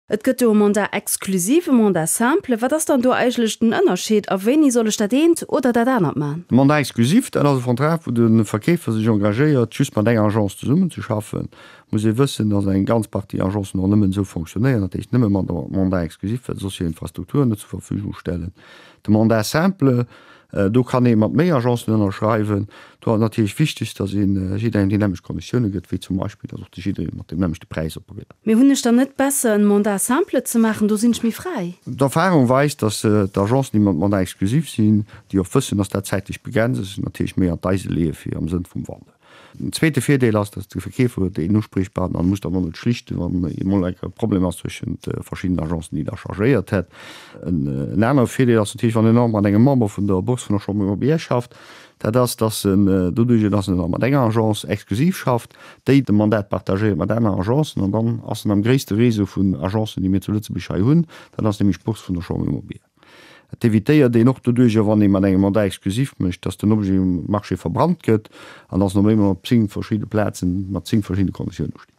Et gëtt do e Mandat exclusif, e Mandat simple. Wat ass dann do eigentlech den Ënnerscheed a wéini soll ech dat eent oder dat anert man? De Mandat exclusif, dat ass e Vertrag, wou de Verkeefer sech engagéiert, just mat enger Agence zesummenzeschaffen. Muss ee wëssen, dass eng ganz Partie Agencen och nëmmen esou fonctionnéieren, dat heescht nëmme mat Mandat exclusif, well se soss hir Infrastrukturen net zur Verfügung stellen. De Mandat simple, Do kann ee mat méi Agencen ënnerschreiwen. Do ass et natierlech wichteg, datt ee jidderengem déi nämmlecht Konditioune gëtt, wéi zum Beispill, datt och de jidderee mat deem nämmlechte Präis operéiert. Mee hunn ech dann net besser en Mandat simple ze maachen, do sinn ech méi fräi? D'Erfahrung weist, datt d'Agencen, déi mat Mandat exclusif sinn, déi och wëssen, datt dat zäitlech begrenzt ass, natierlech méi an d'Eise leeë fir am Sënn vum Wandel. Den zweete Virdeel ass, dass de Verkeefer huet een Uspriechpartner an muss dann och net schlichten, wann emol eng Kéier e Problem ass zwëschent verschiddenen Agencen, déi da chargéiert hätt. En anere Virdeel ass natierlech, wann en och mat engem Member vun der Bourse vun der Chambre immobilière schafft, dat ass, dass en doduerjer, dass en da mat enger Agence exklusiv schafft, déi de Mandat partagéiert mat aneren Agencen an dann ass en am gréisste Réseau vun Agencen, déi mir zu Lëtzebuerg hei hunn, dat ass nämlech d'Bourse vun der Chambre immobilière. Et evitéiert een och doduerjer, wann ee mat engem Mandat exclusif mécht, dass den Objet um Marché verbrannt gëtt an dass en op eemol op 10 verschidde Plazen mat 10 verschiddene Konditioune steet.